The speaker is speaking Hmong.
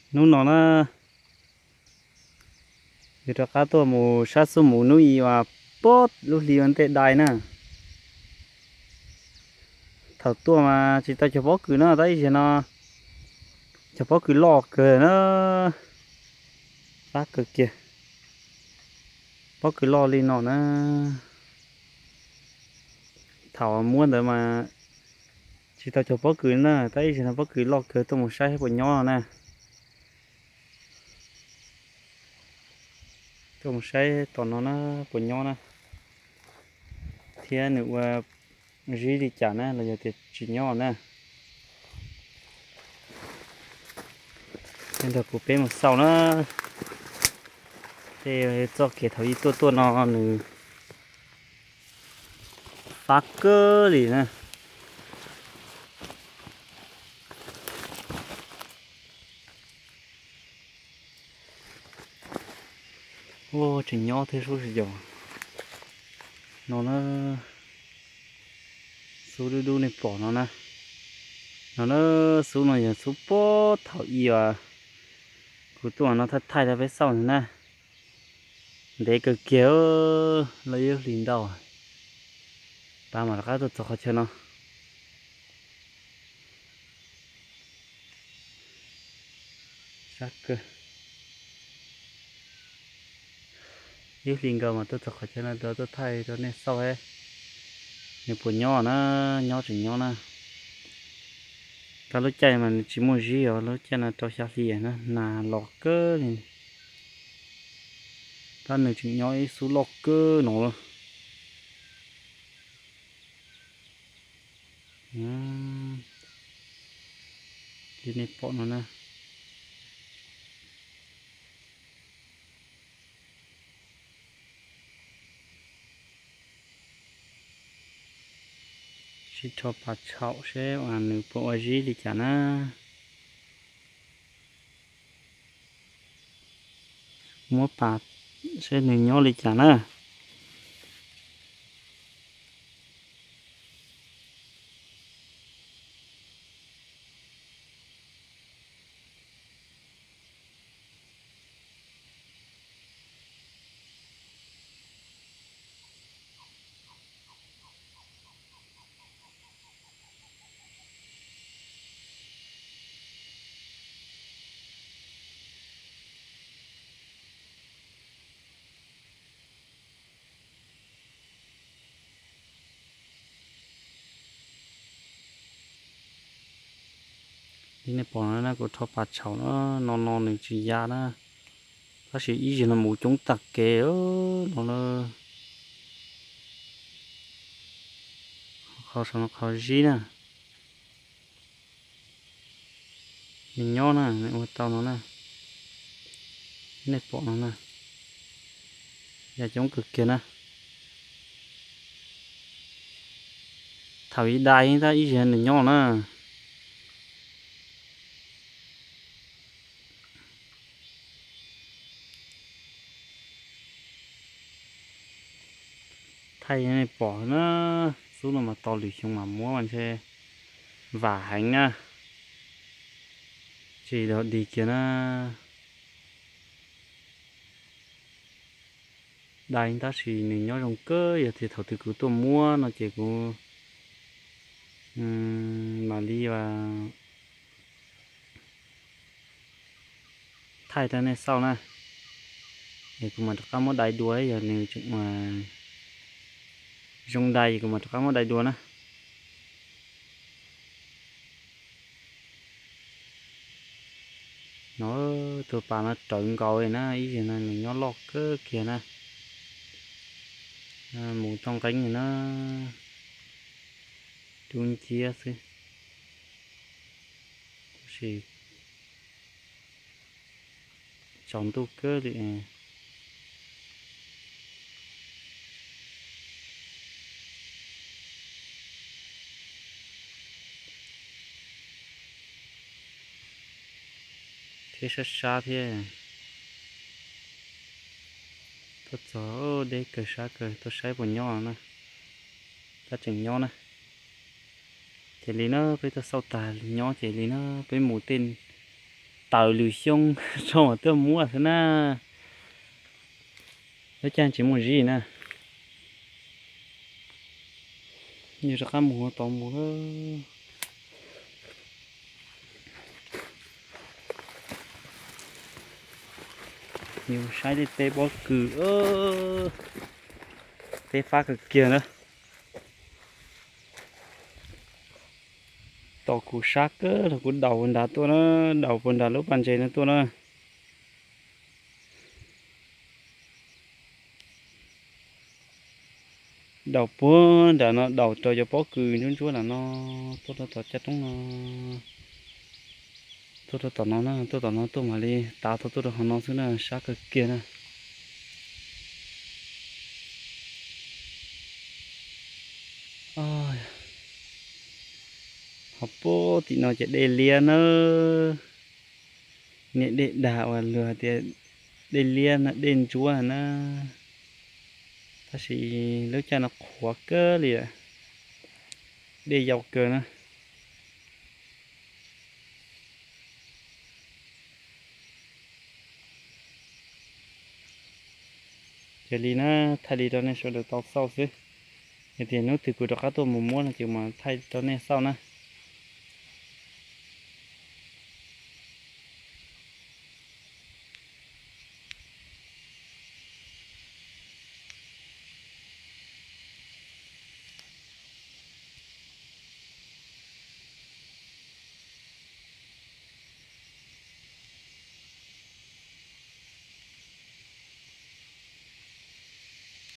Hnub no na, yus rov qab tuaj mus sab xub mus hnub i uas pob lub hli ua ntej dai na. Thaum tuaj mas tsis tau cog pob kws na, tab ib zaug no cog pob kws loj kawg na, fab kawg kiag. Pob kws loj li no na. Thaum muab ntawd mas tsis tau cog pob kws na, tab ib zaug no pob kws loj kawg, tuaj mus saib puas nyob no na. Tuaj mus saib tom no na, puas nyob na, thiab nws ua zib li cas na, los yog tias tsis nyob na. Nrog kuv peb mus xauj na. Tej txoj kev thaum ub tuaj tuaj no nws fab kawg li na. Ua tseem nyob thiab sub si yos. No na, xub dub dub nej pom no na. No na, xub no yog xub pob thaum ub uas kuv tuaj no thaij thaij rau peb xauj na. Ntev kawg kiag, lawv ib hlis ntau. Pab mam rov qab tuaj txog qhov chaw no. Sab kawg. Ib hlis nkaus mas tuaj txog qhov chaw no rau tuaj thaij rau nej xauj, nws puas nyob na, nyob tseem nyob na. Tab lub caij mas nws tsis muaj zib os, lub caij no rau xya hli na, nag los kawg li. Tab nws tseem nyob ib xub loj kawg no. Li nej pom no na. Sib rho pas tshauv seb nws puas ua zib li cas na. Muab pas seb nws nyob li cas na. Li nej pom no na, kuv rho pas tshauv na, no no nws tsis ya na, tab sis ib zaug no mus coob tag kev no na. Qhov saum no qhov zib na. Nws nyob na, nws ua tau no na. Nej pom no na, ya coob kawg kiag na. Thaum ub dai tab ib zaug nws nyob na. Thaij nej pom na, xub no mas tau lwm xyoo mas muab mas ntshe vam heev na, tsis dog dig kiag na. Dai tab sis nws nyob zoo kawg, yog tias thaum twg kuv tuaj muab no ces kuv mam li thaij rau nej xauj na. Es kuv mam rov qab muab dai dua, yog nws tseem zoo dai es kuv mam rov qab muab dai dua na. No, tus pas no rawv nkaus li na, ib zaug no nws nyob loj kawg kiag na. Mus tau nqeeb li na, dub nciab xwb. Tab sis tsaus ntuj kawg li. Thiab sab sab thiab. Tuaj txog deb kawg sab kawg, tuaj saib puas nyob na. Tab tseem nyob na. Ces li na, peb tuaj xauj tag nyob ces li na, peb mus tej taws lwm xyoo tso mam tuaj muab xwb na. Lub caij tsis muaj zib na. Yus rov qab mus hauv tod mus. Yus saib tej teb pob kws, teb fab kawg kiag na. Tom kuv sab kawg los kuv daus puag nrad tuaj na, daus puag nrad lub pas ntses no tuaj na. Daus puag nram no, daus rau cov pob kws ntsuab ntsuab lam no, tuaj rau tom caj roob no, tuaj rau tom no na, tuaj tom no tuaj mam li tav tau tuaj rau hauv no xwb na, sab kawg kiag na. Ho puag tim no ces dej liab na, niam dej dag uas luag hais tias dej liab no dej ntsuab na, tab sis lub caij no qhuav kawg li, dej yau kawg na. Cia li na, thaij li rau nej sawv daws tau xauj xwb. Yog tias hnub twg kuv rov qab tuaj mus muab no ces mam thaij rau nej xauj na.